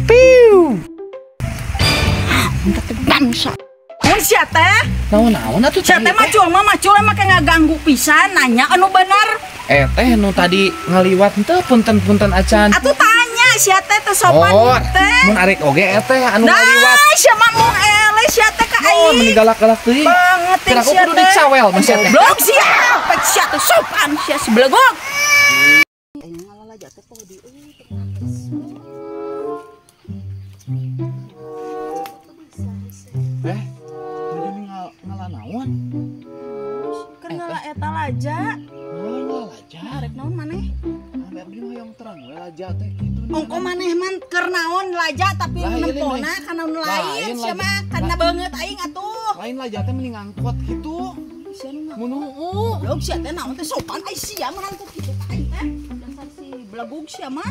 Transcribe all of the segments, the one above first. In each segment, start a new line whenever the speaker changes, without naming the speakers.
Piu.
Bangsa. Mun sia teh?
Naon-naon atuh
sia teh macul mah macul make ngaganggu pisan nanya anu bener.
Teh nu tadi ngaliwat henteu punten-punten acan.
Atuh tanya sia teh teu sopan teh.
Mun arek oge teh anu ngaliwat.
Nah, sia mah mung eleh sia teh ka aing.
Oh, meni galak-galak teuing.
Banget
teh sia teh. Kudu dicawel mah sia teh.
Goblok sia. Pek sia teh sopan sia si belegog. Ngalalaja teh poho di euy teh.
Ngala naon?
Keur ngala eta laja.
Oh, ngala laja.
Arek naon maneh?
Abdi mah hoyong terang we laja teh kitu.
Ongko maneh man keur naon laja tapi nempona kana nu lain sia mah kana beungeut aing atuh.
Lain laja teh mending ngangkot kitu.
Sia nu
ngangkot. Mun
goblok sia teh naon teh sopan ai sia mah nangkut kitu ka aing teh. Dasar si belegug sia mah.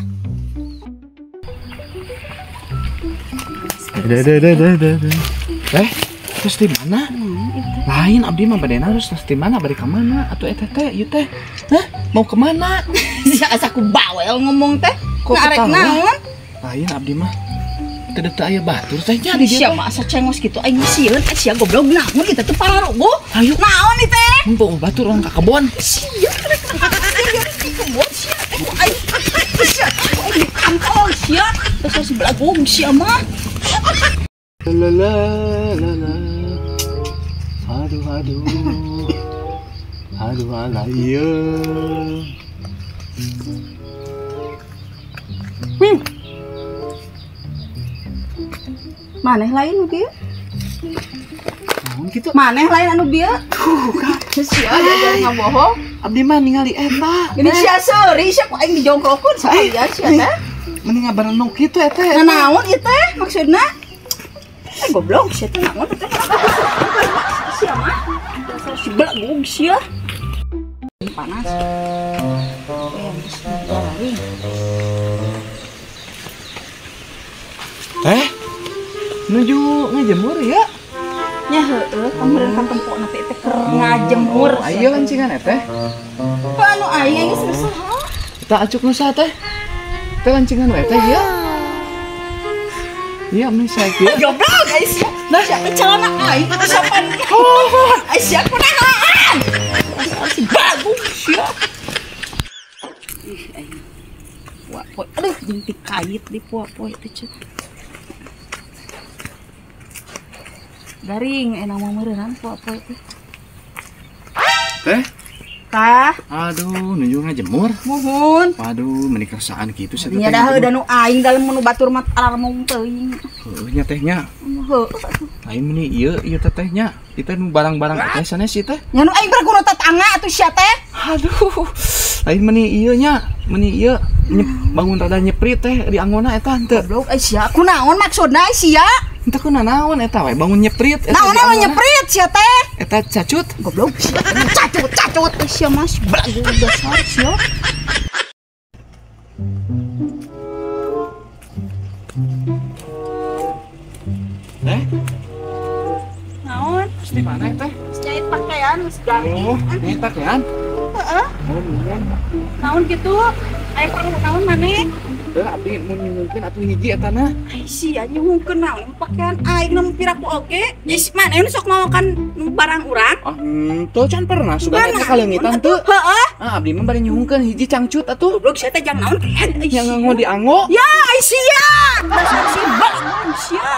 Terus di mana? Lain abdi mah badena harus di mana? Bari ka mana? Atuh eta teh ieu teh. Hah? Mau ke mana?
Sia asa ku bawel ngomong teh.
Kok
arek naon?
Lain abdi mah teu teu aya batur teh nya di dieu.
Sia mah asa cengos kitu aing sieun sia goblok naon kitu teh pararuguh.
Ayo.
Naon ieu teh?
Mumpung batur orang ka kebon.
Sia ka kebon sia. Aing sia aing kantol sia. Terus si belagung sia mah.
La la la la. Aduh aduh. Aduh ala iya. Wiu.
Maneh lain nu bieu?
Naon kitu?
Maneh lain anu bieu?
Tuh kan
sia diajar ngabohong.
Abdi mah ningali eta.
Gini sia seuri sia ku aing dijongkrokeun sakalian sia teh.
Mending ngabarenung kitu eta.
Naon ieu teh maksudna? Goblok sia teh naon teh. Sia mah dasar si belegug sia. Panas.
Teh, nuju ngejemur ya?
Nya heueuh, kameureun ka tempokna teh teh keur ngajemur.
Ayo lancingan teh.
Kok anu aing geus nu saha?
Eta acuk nu saha teh? Teh lancingan we teh ieu. Iya, meni saya kieu.
Goblok ai sia. Nah, sia teh celana aing teh sopan. Ai sia kunaon? Si bagus sia. Ih aing. Wah, poe aduh jeung tikait di poe-poe teh cenah. Garing enak mah meureunnan poe-poe teh.
Teh?
Tah.
Aduh, nuju ngajemur.
Muhun.
Waduh, meni kersaan kitu sia teh.
Nya dah da nu aing dalem nu batur mah alarmong teuing.
Heueuh nya teh nya.
Heueuh.
Lain meni ieu ieu teh teh nya. Ieu teh nu barang-barang teh sanes ieu teh.
Nya nu aing berguna tetangga atuh sia teh.
Aduh. Lain meni ieu nya, meni ieu bangun rada nyeprit teh di anggona eta henteu.
Goblok ai sia, kunaon maksudna ai sia?
Henteu kunanaon eta we bangun nyeprit eta.
Naon anu nyeprit sia teh?
Eta cacut.
Goblok sia. Cacut cacut sia mas belagu dasar sia.
Teh?
Naon?
Terus di mana teh?
Nyait pakaian geus ganti.
Oh, nyait pakaian?
Heeh.
Oh, nuhun.
Naon kitu? Aya perlu naon maneh?
Heuh, abdi mun nyuhunkeun atuh hiji eta na.
Ai sia nyuhunkeun naon pakaian aing nu piraku oge. Geus maneh nu sok mawakan barang urang?
Ah, henteu can pernah sugan eta kaleungitan teu.
Heeh.
Ah, abdi mah bari nyuhunkeun hiji cangcut atuh.
Goblok sia teh jang naon?
Yang nganggo dianggo.
Ya, ai sia. Dasar si bang sia.